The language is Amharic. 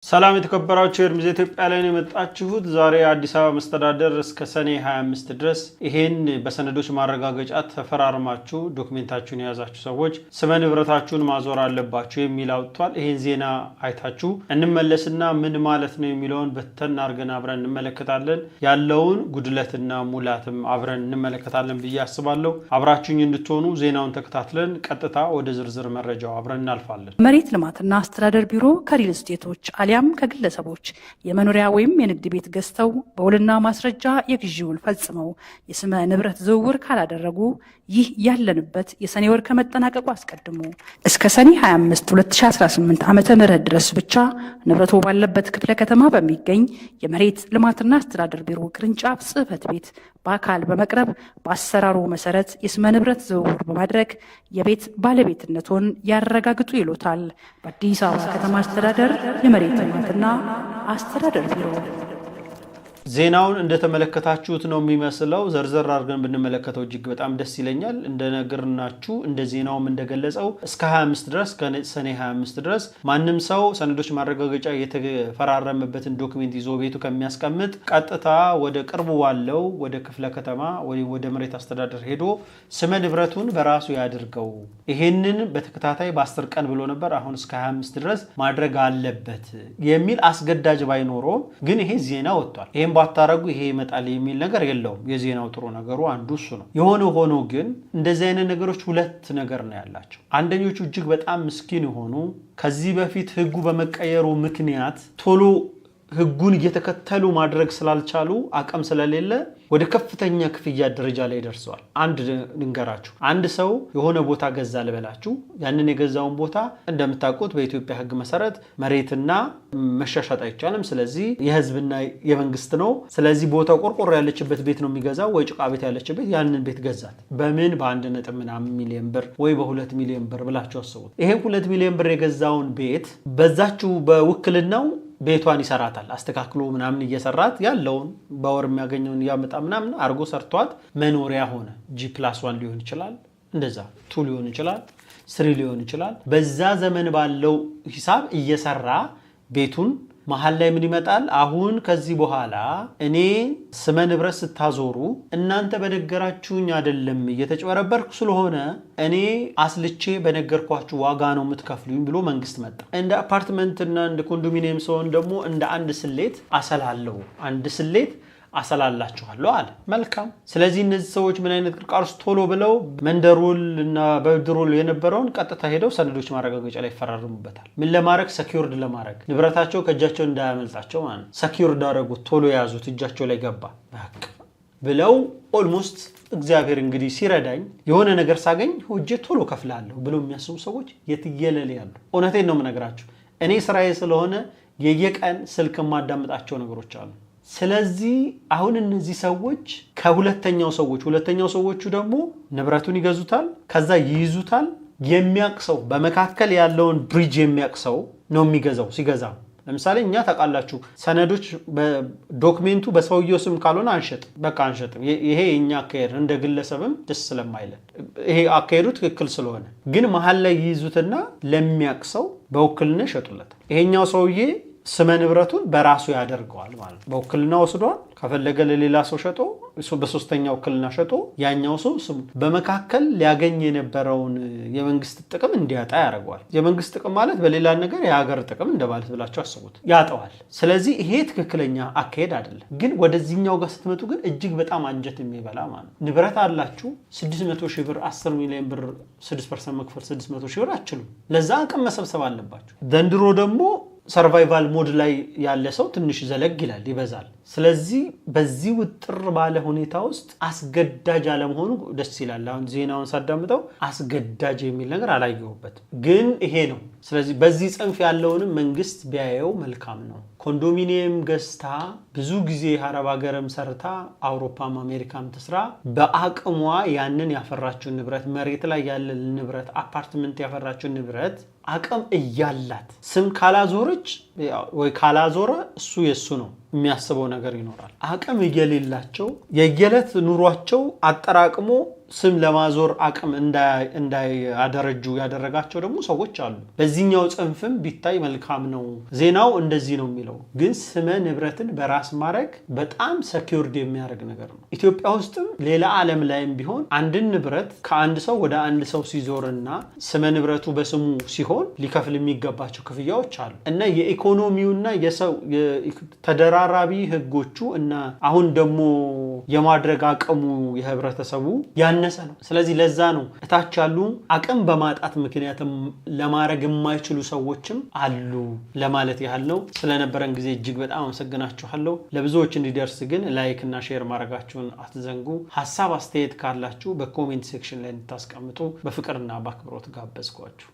ሰላም የተከበራችሁ፣ ኤርሚዝ ኢትዮጵያ ላይ ነው የመጣችሁት። ዛሬ አዲስ አበባ መስተዳደር እስከ ሰኔ 25 ድረስ ይሄን በሰነዶች ማረጋገጫ ተፈራርማችሁ document ኣችሁን የያዛችሁ ሰዎች ስመ ንብረታችሁን ማዞር አለባችሁ የሚል አውጥቷል። ይሄን ዜና አይታችሁ እንመለስና ምን ማለት ነው የሚለውን በተን አድርገን አብረን እንመለከታለን። ያለውን ጉድለትና ሙላትም አብረን እንመለከታለን ብዬ አስባለሁ። አብራችሁኝ እንድትሆኑ ዜናውን ተከታትለን ቀጥታ ወደ ዝርዝር መረጃው አብረን እናልፋለን። መሬት ልማትና አስተዳደር ቢሮ ከሪል ስቴቶች አሊያም ከግለሰቦች የመኖሪያ ወይም የንግድ ቤት ገዝተው በውልና ማስረጃ የግዢ ውል ፈጽመው የስመ ንብረት ዝውውር ካላደረጉ ይህ ያለንበት የሰኔ ወር ከመጠናቀቁ አስቀድሞ እስከ ሰኔ 25 2018 ዓ.ም ድረስ ብቻ ንብረቶ ባለበት ክፍለ ከተማ በሚገኝ የመሬት ልማትና አስተዳደር ቢሮ ቅርንጫፍ ጽሕፈት ቤት በአካል በመቅረብ በአሰራሩ መሰረት የስመ ንብረት ዝውውር በማድረግ የቤት ባለቤትነቶን ያረጋግጡ ይሎታል። በአዲስ አበባ ከተማ አስተዳደር የመሬት ልማትና አስተዳደር ቢሮ። ዜናውን እንደተመለከታችሁት ነው የሚመስለው። ዘርዘር አድርገን ብንመለከተው እጅግ በጣም ደስ ይለኛል። እንደነገርናችሁ፣ እንደ ዜናውም እንደገለጸው እስከ 25 ድረስ፣ ከሰኔ 25 ድረስ ማንም ሰው ሰነዶች ማረጋገጫ የተፈራረመበትን document ይዞ ቤቱ ከሚያስቀምጥ ቀጥታ ወደ ቅርቡ ባለው ወደ ክፍለ ከተማ ወይ ወደ መሬት አስተዳደር ሄዶ ስመ ንብረቱን በራሱ ያድርገው። ይሄንን በተከታታይ በ10 ቀን ብሎ ነበር። አሁን እስከ 25 ድረስ ማድረግ አለበት የሚል አስገዳጅ ባይኖረውም ግን ይሄ ዜና ወጥቷል። ይሄን ባታረጉ ይሄ ይመጣል የሚል ነገር የለውም። የዜናው ጥሩ ነገሩ አንዱ እሱ ነው። የሆነ ሆኖ ግን እንደዚህ አይነት ነገሮች ሁለት ነገር ነው ያላቸው። አንደኞቹ እጅግ በጣም ምስኪን የሆኑ፣ ከዚህ በፊት ህጉ በመቀየሩ ምክንያት ቶሎ ህጉን እየተከተሉ ማድረግ ስላልቻሉ፣ አቅም ስለሌለ ወደ ከፍተኛ ክፍያ ደረጃ ላይ ደርሰዋል። አንድ ልንገራችሁ። አንድ ሰው የሆነ ቦታ ገዛ ልበላችሁ። ያንን የገዛውን ቦታ እንደምታውቁት በኢትዮጵያ ሕግ መሰረት መሬትና መሻሻጥ አይቻልም። ስለዚህ የህዝብና የመንግስት ነው። ስለዚህ ቦታው ቆርቆሮ ያለችበት ቤት ነው የሚገዛው ወይ ጭቃ ቤት ያለችበት፣ ያንን ቤት ገዛት። በምን? በአንድ ነጥብ ምናምን ሚሊዮን ብር ወይ በ2 ሚሊዮን ብር ብላችሁ አስቡት። ይሄን 2 ሚሊዮን ብር የገዛውን ቤት በዛችው በውክልናው ቤቷን ይሰራታል። አስተካክሎ ምናምን እየሰራት ያለውን በወር የሚያገኘውን እያመጣ ምናምን አርጎ ሰርቷት መኖሪያ ሆነ። G+1 ሊሆን ይችላል፣ እንደዛ two ሊሆን ይችላል፣ three ሊሆን ይችላል። በዛ ዘመን ባለው ሂሳብ እየሰራ ቤቱን መሀል ላይ ምን ይመጣል? አሁን ከዚህ በኋላ እኔ ስመ ንብረት ስታዞሩ እናንተ በነገራችሁኝ አይደለም፣ እየተጭበረበርኩ ስለሆነ እኔ አስልቼ በነገርኳችሁ ዋጋ ነው የምትከፍሉኝ ብሎ መንግስት መጣ። እንደ አፓርትመንትና እንደ ኮንዶሚኒየም ሰውን ደግሞ እንደ አንድ ስሌት አሰላለሁ፣ አንድ ስሌት አሰላላችኋለሁ አለ። መልካም። ስለዚህ እነዚህ ሰዎች ምን አይነት ቅርቃር ውስጥ፣ ቶሎ ብለው መንደር ውል እና በብድር ውል የነበረውን ቀጥታ ሄደው ሰነዶች ማረጋገጫ ላይ ይፈራርሙበታል። ምን ለማድረግ? Secured ለማድረግ፣ ንብረታቸው ከእጃቸው እንዳያመልጣቸው ማለት ነው። Secured አደረጉት፣ ቶሎ የያዙት፣ እጃቸው ላይ ገባ። በቃ ብለው almost እግዚአብሔር እንግዲህ ሲረዳኝ የሆነ ነገር ሳገኝ ሆጄ ቶሎ ከፍላለሁ ብለው የሚያስቡ ሰዎች የትየለሌ ያሉ። እውነቴን ነው የምነግራችሁ። እኔ ስራዬ ስለሆነ የየቀን ስልክ የማዳምጣቸው ነገሮች አሉ። ስለዚህ አሁን እነዚህ ሰዎች ከሁለተኛው ሰዎች፣ ሁለተኛው ሰዎቹ ደግሞ ንብረቱን ይገዙታል፣ ከዛ ይይዙታል። የሚያቅ ሰው፣ በመካከል ያለውን bridge የሚያቅ ሰው ነው የሚገዛው። ሲገዛ ለምሳሌ እኛ ታውቃላችሁ፣ ሰነዶች document ኡ በሰውየው ስም ካልሆነ አንሸጥም፣ በቃ አንሸጥም። ይሄ የእኛ አካሄድ፣ እንደ ግለሰብም ደስ ስለማይለን ይሄ አካሄዱ ትክክል ስለሆነ፣ ግን መሀል ላይ ይይዙትና ለሚያቅ ሰው በውክልና ይሸጡለታል። ይሄኛው ሰውዬ ስመ ንብረቱን በራሱ ያደርገዋል ማለት ነው። በውክልና ወስዷል። ከፈለገ ለሌላ ሰው ሸጦ፣ በሶስተኛ ውክልና ሸጦ ያኛው ሰው ስሙ በመካከል ሊያገኝ የነበረውን የመንግስት ጥቅም እንዲያጣ ያደርገዋል። የመንግስት ጥቅም ማለት በሌላ ነገር የሀገር ጥቅም እንደማለት ብላችሁ አስቡት። ያጠዋል። ስለዚህ ይሄ ትክክለኛ አካሄድ አይደለም። ግን ወደዚህኛው ጋር ስትመጡ ግን እጅግ በጣም አንጀት የሚበላ ማለት ነው። ንብረት አላችሁ፣ 600 ሺህ ብር፣ 10 ሚሊዮን ብር 6% መክፈል 600 ሺህ ብር አትችሉም። ለዛ አቅም መሰብሰብ አለባችሁ። ዘንድሮ ደግሞ survival mode ላይ ያለ ሰው ትንሽ ዘለግ ይላል፣ ይበዛል። ስለዚህ በዚህ ውጥር ባለ ሁኔታ ውስጥ አስገዳጅ አለመሆኑ ደስ ይላል። አሁን ዜናውን ሳዳምጠው አስገዳጅ የሚል ነገር አላየሁበትም፣ ግን ይሄ ነው። ስለዚህ በዚህ ጽንፍ ያለውንም መንግስት ቢያየው መልካም ነው። ኮንዶሚኒየም ገዝታ ብዙ ጊዜ አረብ ሀገርም ሰርታ አውሮፓም አሜሪካም ትስራ፣ በአቅሟ ያንን ያፈራችውን ንብረት፣ መሬት ላይ ያለ ንብረት፣ አፓርትመንት ያፈራችውን ንብረት አቅም እያላት ስም ካላዞረች ወይ ካላዞረ እሱ የእሱ ነው የሚያስበው ነገር ይኖራል። አቅም እየሌላቸው የየዕለት ኑሯቸው አጠራቅሞ ስም ለማዞር አቅም እንዳያደረጁ ያደረጋቸው ደግሞ ሰዎች አሉ። በዚህኛው ጽንፍም ቢታይ መልካም ነው። ዜናው እንደዚህ ነው የሚለው፣ ግን ስመ ንብረትን በራስ ማድረግ በጣም secured የሚያደርግ ነገር ነው። ኢትዮጵያ ውስጥም ሌላ ዓለም ላይም ቢሆን አንድን ንብረት ከአንድ ሰው ወደ አንድ ሰው ሲዞርና ስመ ንብረቱ በስሙ ሲሆን ሊከፍል የሚገባቸው ክፍያዎች አሉ እና የኢኮኖሚውና የሰው ተደራራቢ ህጎቹ እና አሁን ደግሞ የማድረግ አቅሙ የህብረተሰቡ ያነሰ ነው። ስለዚህ ለዛ ነው እታች ያሉ አቅም በማጣት ምክንያትም ለማድረግ የማይችሉ ሰዎችም አሉ ለማለት ያህል ነው። ስለነበረን ጊዜ እጅግ በጣም አመሰግናችኋለሁ። ለብዙዎች እንዲደርስ ግን like እና share ማድረጋችሁን አትዘንጉ። ሀሳብ አስተያየት ካላችሁ በ comment section ላይ እንድታስቀምጡ በፍቅርና በአክብሮት ጋበዝኳችሁ።